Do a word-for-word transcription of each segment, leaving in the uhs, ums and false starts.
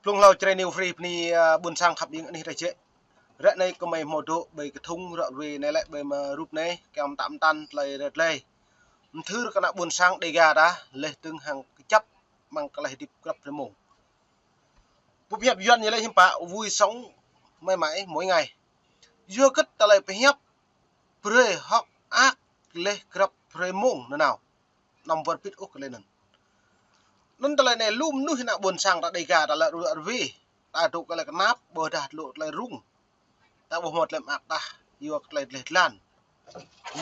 Tung hlâo Jrai New Free bơni, a, ƀôn sang khăp ing anih rơjĕ. Ră anai kơmơi hmâo dŏ ƀơi kơthŭng ră ruai anai lĕ ƀơi mă rup anai, kiăng mơtă mơtăn tơlơi rơtlai. Mơthưr kơ ană ƀôn sang Dêga ta, leh tơ̆ng hăng kơjăp mơ̆ng tơlơi hơdip grăp hrơi mông. Pơhiăp Yuan ñu lĕ hiư̆m pă, vui sống mãi mãi mỗi ngày. Yua kơ tơlơi pơhiăp brơi hơ̆k mơak leh grăp hrơi mông nanao. Anăm wơr bĭt ôh kơ tơlơi anŭn. Anŭn tơlơi anai lu mơnuih ană ƀôn sang ta Dêga ta lĕ ră ruai. Ta dŏ kơ tơlơi kơnap, ƀôdah dŏ tơlơi rŭng. Ta ƀu hmâo tơlơi mơak tah, yua kơ tơlơi dleh dlan.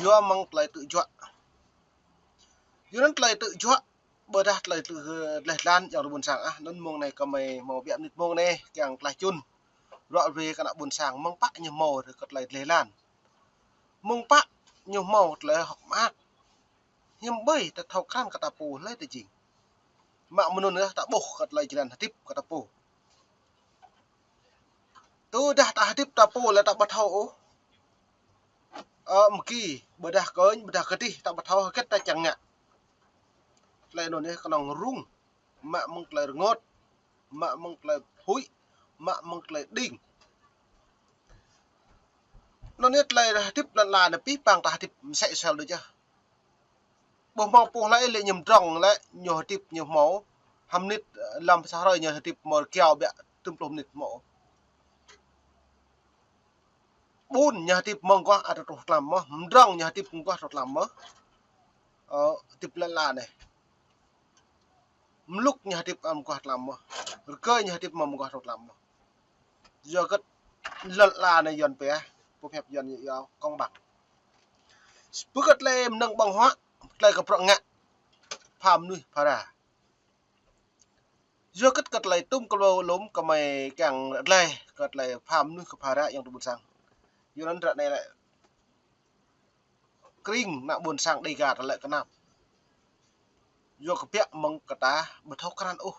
Yua mơ̆ng tơlơi tơjuă. Yua anŭn tơlơi tơjuă, ƀôdah tơlơi tơ-, dleh dlan, yang ƀôn sang ah, anŭn mông anai kơmơi hmâo biă mơnit mông anai, kiăng tơlơi čun. Ră ruai kơ ană ƀôn sang, mơ̆ng pă ñu hmâo kơ tơlơi dleh dlan. Mơ̆ng pă ñu hmâo tơlơi hơ̆k mơak. Hiư̆m ƀơi ta thâo krăn kơ ta pô hlơi ta jing. Mă mơnŭn yơh ta ƀuh kơ tơlơi jơlan hơdip kơ ta pô. Tơdah ta hơdip ta pô lĕ ta ƀu thâo ôh. Ơ, mơki, ƀôdah kơnh, ƀôdah kơdih, ta ƀu thâo hơget ta čang ngă. Tơlơi anŭn yơh kơnơ̆ng rŭng, mă mơ̆ng tơlơi rơngot, mă mơ̆ng tơlơi huĭ, mă mơ̆ng tơlơi đing. Anŭn yơh tơlơi hơdip lŏn ala anai pih pang ta hơdip mơsĕ sel đôč yơh. Ƀu hmâo pô hlơi lĕ ñu mdrŏng lĕ ñu hơdip ñu hmâo. Hăm mơnit, ơ, lăm sa hrơi ñu hơdip hmâo rơkiao biă tơm pluh mơnit hmâo. Ƀun ñu hơdip mơguah ăt truh tlam mơ̆n, mdrŏng ñu hơdip mguah truh tlam mơ̆n. Ơ, hơdip lŏn ala anai. Mlŭk ñu hơdip ăt mguah tlam mơ̆n. Rơgơi ñu hơdip mơguah truh tlam mơ̆n. Yua kơ lŏn ala anai Yuan pĕ, pơhiăp Yuan ñu yua công bằng. Pơkơ̆t tơlơi mơnơ̆ng ƀơ̆ng huă, tơlơi kơ bruă ngă. Pha mơnuih phara. Yua kơ kơ tơlơi tŭm kơ lŏm kơmơi kiăng rơtlai, kơ tơlơi pha mơnuih kơ phara yang tơ ƀôn sang. Yua anŭn ră anai lĕ kring ană ƀôn sang Dêga ta lĕ kơnap. Yua kơ biă mơ̆ng kơ ta ƀu thâo krăn ôh.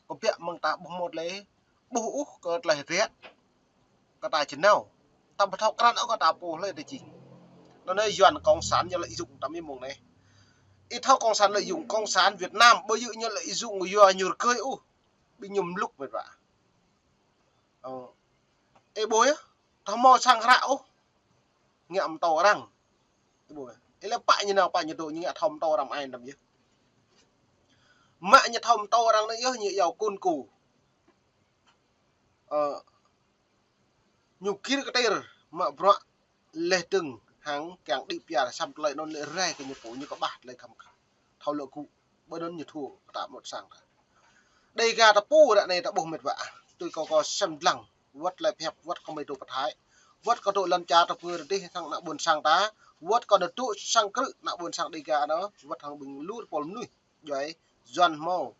Kơ biă mơ̆ng ta ƀu hmâo tơlơi ƀuh ôh kơ tơlơi hơdră kơ ta jơnao. Ta ƀu thâo krăn ôh kơ ta pô hlơi ta jing. Anŭn anai Yuan cộng sản ñu lợi dụng ta mơ̆ng mông anai. Ih thâo cộng sản lợi dụng, cộng sản Việt Nam ƀu djơ̆ ñu lợi dụng yua ñu rơgơi ôh. Ƀing ñu mlŭk mĕt wa. Ơ. Ih ƀuh yơh, thâo hmâo sang hră ôh. Ngă mơtâo arăng. Ih ƀuh yơh. Ih lĕ pă ñu nao pă ñu dŏ ñu ngă thâo mơtâo arăng ai năm yơh. Mă ñu thâo mơtâo arăng anai yơh ñu iâu kŭn ku. Ơ, ñu gir kơtir mă bruă leh dơ̆ng hăng kiăng đĭ piar săm tơlơi anŭn lĕ rai kơ ñu pô ñu kơƀah tơlơi khăm khă. Thâo lŏ gŭ, ƀơi anŭn ñu thua kơ ta mơ̆t sang ta. Dêga ta pô ră anai ta ƀuh mĕt wa. Tui kâo kơ sem dlăng, wơ̆t tơlơi pơhiăp, wơ̆t kơ mơi dŏ pơthai. Wơ̆t kơ dŏ lŏn čar ta pơ rơdih hăng ană ƀôn sang ta. Wơ̆t kơ dŏ sang krư̆ ană ƀôn sang Dêga anŭn, wơ̆t hăng ƀing lu tơpul mơnuih. Djuai, Yuan hmâo,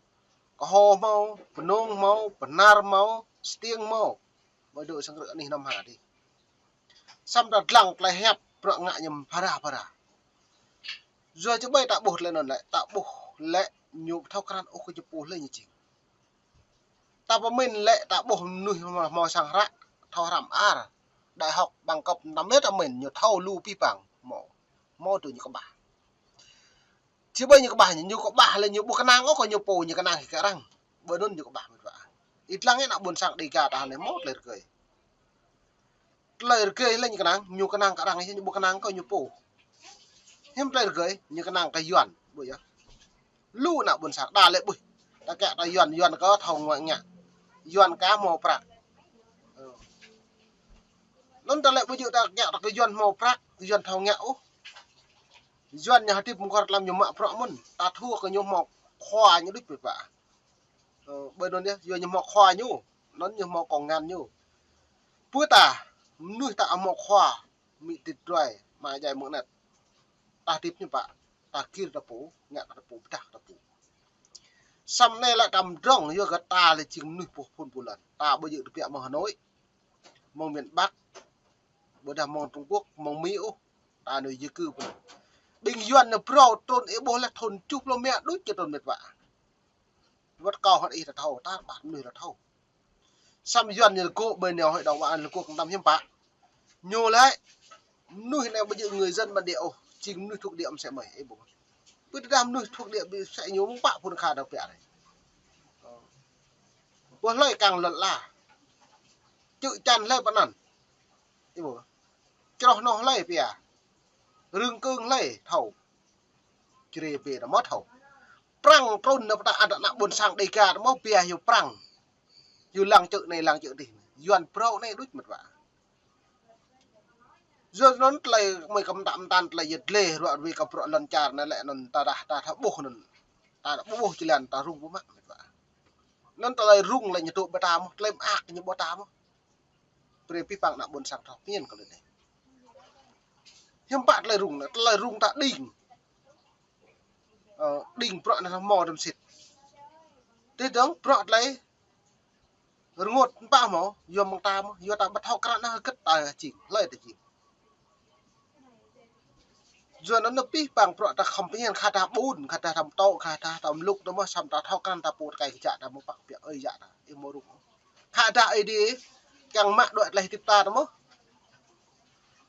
Kơho hmâo, Bơnông hmâo, Bahnar hmâo, Stiêng hmâo. Mơi dŏ sang krư̆ anih năm ha dih. Săm ta dlăng tơlơi hiăp, bruă ngă ñu phara phara. Yua či ƀai ta ƀuh tơlơi anŭn lĕ, ta ƀuh lĕ ñu thâo krăn ôh kơ ñu pô hlơi ñu jing. Ta pơmĭn lĕ ta ƀuh mơnuih hmâo, hmâo sang hră, thâo hră mơar. Đại học bằng cấp năm mĕt ta mĭn ñu thâo lu pih pang hmâo. Hmâo tui ñu kơƀah. Či ƀai ñu kơƀah ñu, ñu kơƀah lĕ ñu ƀu kơnang ôh kơ ñu pô ñu kơnang hĭ kơ arăng. Ƀơi anŭn ñu kơƀah mĕt wa. Ih dlăng ană ƀôn sang Dêga ta anai hmâo tơlơi rơgơi. Tơlơi rơgơi lĕ ñu kơnang, ñu kơnang kơ arăng yơh ñu ƀu kơnang kơ ñu pô. Hiư̆m tơlơi rơgơi, ñu kơnang kơ Yuan, ƀuh yơh. Lu ană ƀôn sang, đa lĕ ƀuh. Ta kiăng ta Yuan, Yuan kơ thâo ngă ngă. Yuan kơ hmâo prăk. Ơ. Anŭn ta lĕ ƀu djơ̆ ta kiăng ta kơ Yuan hmâo prăk, Yuan thâo ngă ôh. Yuan ñu hơdip mơguah tlam ñu mă bruă mơ̆n. Ta thua kơ ñu hmâo khua ñu đôč mĕt wa. Ơ, ƀơi anŭn yơh, yua ñu hmâo khua ñu, anŭn ñu hmâo công an ñu. Pơ ta, mơnuih ta hmâo khua, mĭ tĭt druai, mă djai mơ̆ng anet. Ta hơdip hiư̆m pă, ta gir ta pô, ngă ta pô, pơdah ta pô. Săm anai lĕ ta mdrŏng, yua kơ ta lĕ jing mơnuih pô phun pô lăn. Ta ƀu djơ̆ tơbiă mơ̆ng Hà Nội, mơ̆ng miền Bắc, ƀôdah mơ̆ng Trung Quốc, mơ̆ng Mi ôh, ta anai di cư pơ anai. Ƀing Yuan anai phrâo trŭn ih ƀuh lĕ thun tơjuh pluh rơma đôč ñu trŭn mĕt wa. Wơ̆t kâo hơ̆t ih ta thâo, ta ƀah mơnuih ta thâo. Săm Yuan ñu rơgŏ ƀơi neo hơi đồng an rơgŏ kơtăm hiư̆m pă. Ñu lĕ, mơnuih anai ƀu djơ̆ người dân bản địa ôh, jing mơnuih thuộc địa mơsĕ mơi, ih ƀuh. Ƀu tơdah mơnuih thuộc địa mơsĕ ñu mơ̆ng pă phun kha dơ̆ng pĕ anai. Ƀuh hlơi kăng lŏn ala. Čư̆ čan hlơi pơ anŭn. Ibu. Čroh noh hlơi pia. Rưng kưng hlơi thâo. Čre bê ta mơ̆ thâo. Prăng trŭn nao pơtă ană ƀôn sang Dêga ta mơ̆ pia hyu prăng. Hyu lăng čư̆ anai lăng čư̆ adih. Yuan brâo anai đôč mĕt wa. Yua anŭn tơlơi mơi kăm tam mơtam tơlơi yơh dleh ruă ruai kơ bruă lŏn čar anai lĕ anŭn ta dah ta thâo ƀuh anŭn. Ta ƀuh ƀuh jơlan ta rŭng ƀu mă mĕt wa. Anŭn tơlơi rŭng lĕ ñu tŭ ƀơi ta mơ̆, tơlơi mơak ñu ƀuh ta mơ̆. Brơi pih păng ană ƀôn sang thâo pơmĭn kơ lĕ anai. Hiư̆m pă tơlơi rŭng anai, tơlơi rŭng ta đing. Ơ, đing bruă anai hmâo đơ̆m sĭt. Tơdang bruă tơlơi rơngot pă hmâo, yua mơ̆ng ta mơ̆, yua ta ƀu thâo krăn anai hơget ta jing, hlơi ta jing. Yua anŭn pih păng bruă ta khŏm pơmĭn khă ta ƀun, khă ta tam tŏ, khă ta tam lŭk ta mơ̆, samơ̆ ta thâo krăn ta pô tơkai kơjăp ta mơ̆ pă biă ơi yă ta, ih mơ̆ rŭng. Khă ta Ơi Adai, kiăng mă đuaĭ tơlơi hơdip ta ta mơ̆.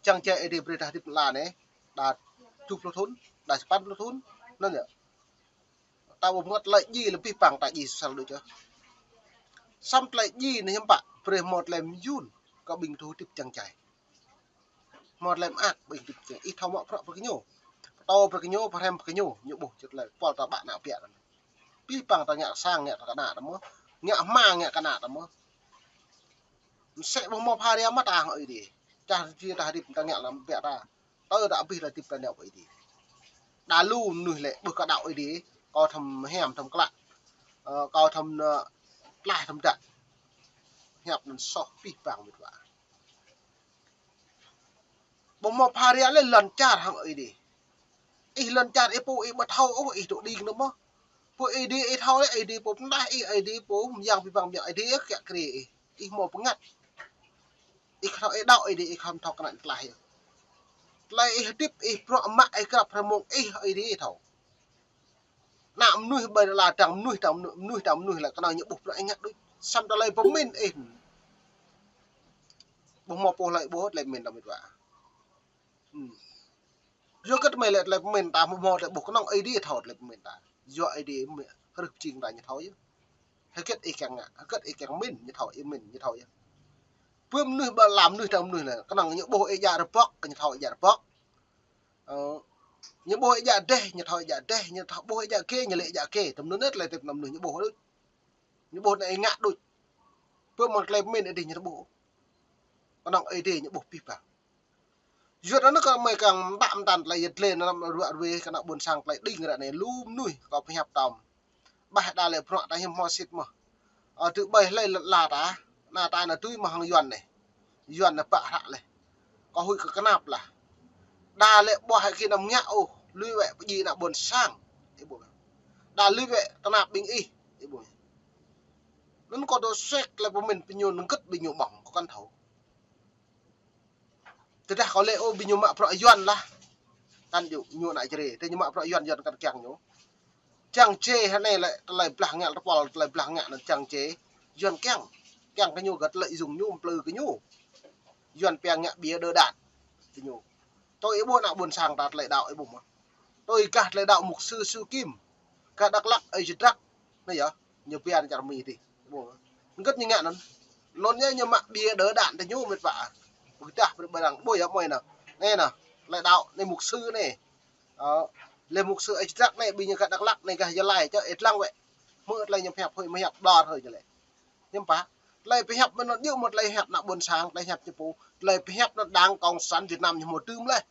Čang čai Ơi Adai brơi ta hơdip lăn anai, đa tơjuh pluh thŭn, đa sapăn pluh thŭn, anŭn yơh. Ta ƀu mơ̆ng tơlơi djai lĕ pih păng ta djai sal đôč yơh. Samơ̆ tơlơi djai anai hiư̆m pă, brơi hmâo tơlơi mơyŭn, kơ ƀing tŭ hơdip čang čai. Hmâo tơlơi mơak ƀing tŭ hơdip čang, ih thâo mă bruă brơi kơ ñu. Pơtô brơi kơ ñu, pơhrăm brơi kơ ñu, ñu ƀuh čơt lĕ, pôl ta ƀă ană biă anŭn. Pih păng ta ngă sang, ngă ta kơnă ta mơ̆, ngă hma, ngă kơnă ta mơ̆. Mơsĕ ƀu hmâo pha ria mă ta hăng Ơi Adai. Čah či ta hơdip ta ngă lăm biă ta. Tơ ta abih ta hơdip ta nao pơ Ơi Adai. Đa lu mơnuih lĕ ƀuh kơ đaŏ Ơi Adai, kâo thâo hiam thâo klă. Ơ, kâo thâo, ơ, tlaih thâo dăk. Hiăp anŭn soh pih păng mĕt wa. Ƀu hmâo pha ria lĕ lŏn čar hăng Ơi Adai. Ih lŏn čar ih pô ih ƀu thâo ôh, ih tŭ đing nao mơ̆. Pô Ơi Adai ih thâo lĕ, Ơi Adai pô pơnah ih, Ơi Adai pô mơyang pih păng mơyang Ơi Adai ih kiă kriê ih. Ih hmâo bơngăt. Ih thâo ih đaŏ Ơi Adai ih khŏm thâo kơnăl tlaih ih. Tơlơi ih hơdip ih bruă mă ih krăp hrơi mông ih Ơi Adai ih thâo. Ană mơnuih ƀơi lŏn ala dăng mơnuih dăng mơnuih, mơnuih dăng mơnuih lĕ kơnơ̆ng ñu ƀuh bruă ih ngă đôč. Samơ̆ tơlơi pơmĭn ih. Ƀu hmâo pô hlơi ƀuh tơlơi pơmĭn ta mĕt wa. Hmm. Yua hơget mơi lĕ tơlơi pơmĭn ta ƀu hmâo tơlơi ƀuh kơnơ̆ng Ơi Adai thâo tơlơi pơmĭn ta. Yua Ơi Adai mơi hrih pơjing ta ñu thâo yơh. Hơget ih kiăng ngă, hơget ih kiăng mĭn ñu thâo, ih mĭn ñu thâo yơh. Pơ mơnuih ƀơi lăm mơnuih dăng mơnuih lĕ, kơnơ̆ng ñu ƀuh ih djă rơbŏk, ñu thâo ih djă rơbŏk. Ơ, ñu ƀuh ih djă dêh, ñu thâo ih djă dêh, ñu thâo ƀuh ih djă kê, ñu lĕ ih djă kê. Tơm anŭn tơlơi tơlơi mơnuih ñu ƀuh đôč. Ñu ƀuh anai ih ngă đôč. Pơ mơ̆ng tơlơi pơmĭn Ơi Adai ñu ƀuh. Kơnơ̆ng Ơi Adai ñu ƀuh pih păng. Yua anŭn kơ mơi kiăng mơtă mơtam tơlơi yơh dleh anŭn ruă ruai kơ ană ƀôn sang tơlơi đing ră anai lu mơnuih kâo pơhiăp tơm. Ƀah đa lĕ bruă ta hiư̆m hmâo sĭt mơ̆. Ơ, tŭ ƀơi hlơi lŏn ala ta, ană ta anai tui mơ̆ng hăng Yuan anai. Yuan anai pă hră leh. Kâo huĭ kơ kơnăp lah. Đa lĕ ƀuh hơget anăm ngă ôh, lui wĕ pơdjai ană ƀôn sang. Ih ƀuh. Đa lui wĕ tơnap ƀing ih. Ih ƀuh. Anŭn kâo tŭ sek lĕ pơmĭn pơñu nơ̆ng kơ̆t ƀing ñu ƀơ̆ng, kâo kăn thâo. Tơdah kâo lĕ ôh ƀing ñu mă bruă Yuan lah. Kăn djơ̆ ñu ană Jrai, tơdah ñu mă bruă Yuan, Yuan kăn kiăng ñu. Čang čê hơnai lĕ tơlơi blah ngă tơpul, tơlơi blah ngă anŭn čang čê. Yuan kiăng, kiăng kơ ñu gah tơlơi dùng ñu, mplư kơ ñu. Yuan pia ngă bia đơ đan kơ ñu. Tui ih ƀuh ană ƀôn sang ta tơlơi đaŏ ih ƀuh mơ̆. Tui gah tơlơi đaŏ mục sư Siu Kim. Gah Dak Lak, ơi Jidrak. Anai yơh, ñu pia anŭn čar Mi tih. Ƀuh. Hơget ñu ngă anŭn. Anŭn ñu, ñu mă bia đơ đan tơ ñu mĕt wa. Pơdah pơblang ƀuh yơh mơi anai. Anai anai, tơlơi đaŏ, anai mục sư anai. Ơ, lĕ mục sư ơi Jidrak anai, ƀing ñu gah Dak Lak anai, gah Gia Lai, čơ ih lăng wĕ. Mơ̆ tơlơi ñu pơhiăp hơi, mơhiăp đor hơi ñu lĕ. Hiư̆m pă. Tơlơi pơhiăp mơ̆n anŭn djơ̆ mơ̆ tơlơi hiăp ană ƀôn sang, tơlơi hiăp ñu pô. Tơlơi pơhiăp anŭn Đảng Cộng sản Việt Nam ñu hmâo tưm leh.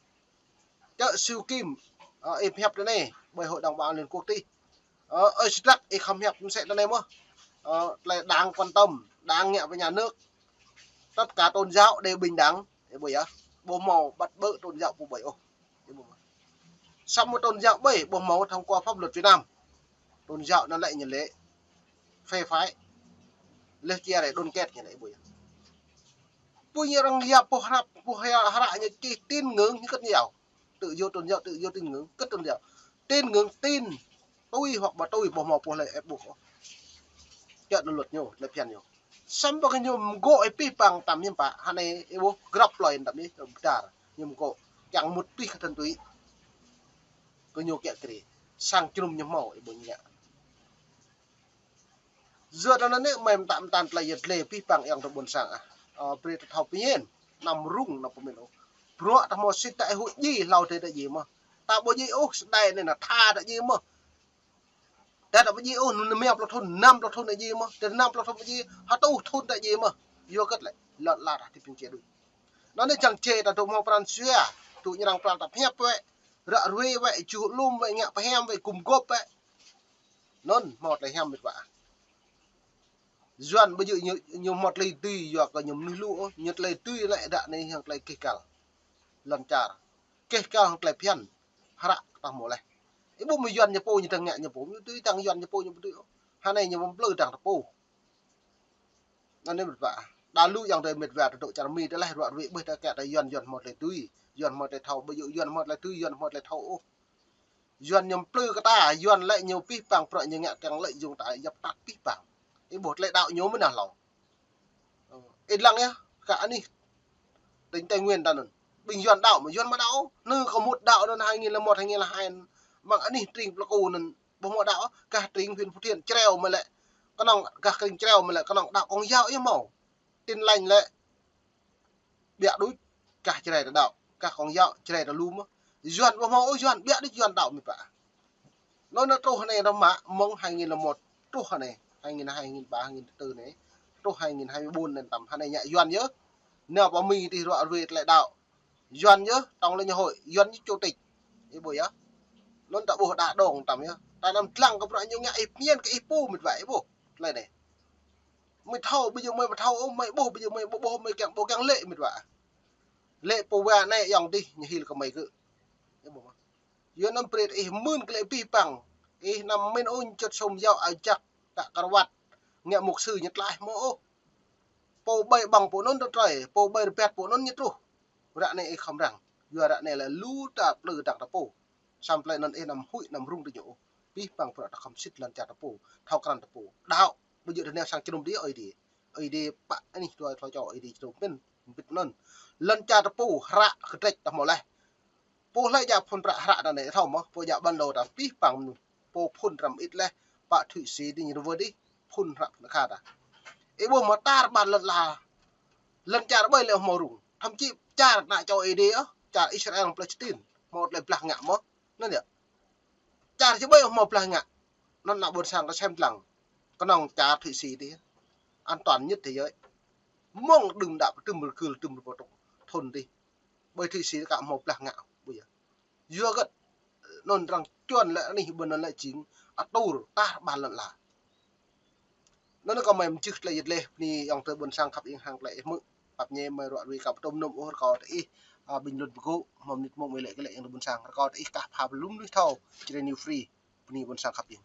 Čơ Siu Kim, ơ, ih pơhiăp tơ anai, ƀơi Hội đồng Bảo an Liên Quốc tih. Ơ, ơi Jidrak, ih khŏm hiăp mơsĕ tơ anai mơ̆. Ơ, tơlơi đảng quan tâm, đảng ngă pơ nhà nước. Tất cả tôn giáo đều bình đẳng. Ih ƀuh yơh. Ƀu hmâo bắt bớ tôn giáo pô ƀơi ôh. Ih ƀuh. Samơ̆ tôn giáo ƀơi, ƀu hmâo thông qua pháp luật Việt Nam. Tôn giáo anŭn lĕ ñu lĕ phê phái. Lĕ chia rẽ đoàn kết ñu lĕ ih ƀuh yơh. Pô ñu arăng yap pô hră, pô hră ñu čih tín ngưỡng ñu kơ̆t ñu yua. Tự do tôn giáo, tự do tín ngưỡng, kơ̆t tôn giáo. Tín ngưỡng, tín, tui hoặc ƀu tui, ƀu hmâo pô hlơi ép buộc ôh. Čơ anŭn luật ñu, lĕ phiăn ñu. Samơ̆ kơ ñu mơgŏ ih pih păng tơm hiư̆m pă, hơnai ih ƀuh grăp plơi tơm ih, tơm dar, ñu mơgŏ, kiăng mŭt pih kơ tơm tui. Kơ ñu kiă kriê, sang jơnum ñu hmâo, ih ƀuh ñu ngă. Yua anŭn anai mơ̆ mơtam mơtam tơlơi yơh tơlơi pih pang yơh tơ ƀôn sang ah. Ơ, brơi ta thâo pơmĭn. Anăm rŭng anăm pơmĭn ôh. Bruă ta hmâo sĭt ta ih huĭ ji hlâo tơdơi ta ji mơ̆. Ta ƀu ji ôh, sơdai anai na tha ta ji mơ̆. Ta ta ƀu ji ôh, anŭn rơma pluh thŭn, năm pluh thŭn ta ji mơ̆. Ta năm pluh thŭn ta ji, ha rơtuh thŭn ta ji mơ̆. Yua kơ tơlơi. Lŏn ala ta tip ping čê đuč. Anŭn anai čang čê ta dŏ hmâo pran jua. Dŏ ñu arăng pran ta pơhiăp wĕ. Ră ruai wĕ, čuh lŏm wĕ, ngă pơhiam wĕ, gum gŏp wĕ. Anŭn hmâo tơlơi hiam mĕt wa. Yuan ƀu djơ̆ ñu, ñu hmâo tơlơi dưi yua kơ ñu mơnuih lu ôh, ñu tơlơi dưi lĕ ră anai hăng tơlơi keh kăl. Lŏn čar. Keh kăl hăng tơlơi phiăn. Hră ta hmâo laih. Ih ƀuh mơ̆ Yuan ñu pô ñu tơngă ñu pô, ñu dưi tơ̆ng Yuan ñu pô ñu ƀu dưi ôh. Hơnai ñu mơ̆ plư tơ̆ng ta pô. Anŭn anai mĕt wa. Đa lu yang tơ mĕt wa tơ dŏ čar Mi tơ laih ruă ruai ƀuh ta kơ ta Yuan, Yuan hmâo tơlơi dưi. Yuan hmâo tơlơi thâo, ƀu djơ̆ Yuan hmâo tơlơi dưi, Yuan hmâo tơlơi thâo ôh. Yuan ñu plư kơ ta, Yuan lĕ ñu pih pang prăk ñu ngă tơ̆ng lĕ yŭng ta yap tat pih pang. Ih ƀuh tơlơi đaŏ ñu mơ̆ nah hlâo. Ih lăng yơh, kơ anih. Tỉnh Tây Nguyên ta anŭn. Ƀing Yuan đaŏ mơ̆ Yuan mă đaŏ. Nư kơ mŭt đaŏ anŭn hai nghìn lẻ một, hai nghìn lẻ hai. Mơ̆ng anih tring plơi Ku anŭn. Ƀu hmâo đaŏ, gah tring huyện Phú Thiện Čreo mơ̆ lĕ. Kơnơ̆ng gah tring Čreo mơ̆ lĕ, kơnơ̆ng đaŏ Công giáo yơh hmâo. Tin Lành lĕ. Biă đuč, gah Jrai ta đaŏ, gah Công giáo Jrai ta lu mơ̆. Yuan ƀu hmâo ôh, Yuan biă đuč Yuan đaŏ mĕt wa. Anŭn anai truh anai ta mă, mơ̆ng hai nghìn lẻ một truh anai, hai nghìn hai, hai nghìn ba, hai nghìn tư anai, truh hai nghìn hai mươi bốn anai tăm, anai ngă Yuan yơh. Nao pơ Mi tih ruă ruai tơlơi đaŏ. Yuan yơh, Tổng liên Hội, Yuan yơh chủ tịch. Ih ƀuh yơh. Anŭn ta ƀuh đa đong tăm yơh. Ta anăm lăng kơ bruă ñu ngă ih pơmĭn kơ ih pô mĕt wa ih ƀuh. Tơlơi anai. Mơi thâo, ƀu djơ̆ mơi ƀu thâo ôh, mơi ƀuh, ƀu djơ̆ mơi ƀu ƀuh, mơi kiăng ƀu kiăng lĕ mĕt wa. Lĕ pô wa anai yŏng dih, ñu hil kơ mơi kơ. Ih ƀuh mơ̆. Yua anŭn brơi ih mưn kơ lĕ pih pang. Ih anăm mĭn ôh čut sum yua ajak, tă kơrwăt. Ngă mục sư ñu tlaih mơ̆ ôh. Pô ƀai ƀơ̆ng pô anŭn tơtrơi, pô ƀai rơbat pô anŭn ñu truh. Ră anai ih khŏm răng. Yua ră anai lĕ lu ta plư tơ̆ng ta pô. Samơ̆ tơlơi anŭn ih anăm huĭ anăm rŭng tơ ñu ôh. Pih pang bruă ta khŏm sĭt lŏn čar ta pô. Thâo krăn ta pô. Đaŏ, ƀu djơ̆ ta nao sang jơnum dih ơi dih. Ơi dih pă anih tuai thâo čô ơi dih jơnum pĭn. Ƀit anŭn. Lŏn čar ta pô, hră kơdrĕč ta hmâo laih. Pô hlơi djă phŭn prăk hră ta anai thâo mơ̆, pô djă bản đồ ta pih pang mơnuih. Pô phŭn răm ĭt laih, pă Thụy Sĩ dih ñu rơwơi dih, phŭn hră phŭn kha ta. Ih ƀuh mơ̆ tar ƀar lŏn ala. Lŏn čar ƀai lĕ hmâo rŭng. Thậm chí čar ană čô Ơi Adai yơh, čar Israel Palestine, hmâo tơlơi blah ngă mơ̆. Anŭn yơh. Čar či ƀai hmâo blah ngă. Anŭn ană ƀôn sang ta sem lăng. Kơnơ̆ng čar Thụy Sĩ dih. An toàn nhất thế giới. Mơ̆ng đưm đă, đưm rơgưl, đưm rơbô trŭk. Thŭn dih. Ƀơi Thụy Sĩ kă hmâo blah ngă ƀu djơ̆. Yua hơget anŭn arăng čuăn lĕ anih ƀơi anŭn lĕ jing atur tar ƀar lŏn ala. Anŭn kơ mơi mơčih tơlơi yơh tơlơi bơni yŏng tơ ƀôn sang khăp ing hăng tơlơi ih hmư̆. Pap ñe mơi ruă ruai kơ pơtŭm nŭm ôh rơkâo tơ ih, a, ƀing lŭt bơgŭ, hmâo mơnit mơ̆ng mơi lĕ kơ lĕ yŏng tơ ƀôn sang rơkâo tơ ih kah pha pơlŭm nuih thâo, Jrai New Free, bơni ƀôn sang khăp ing.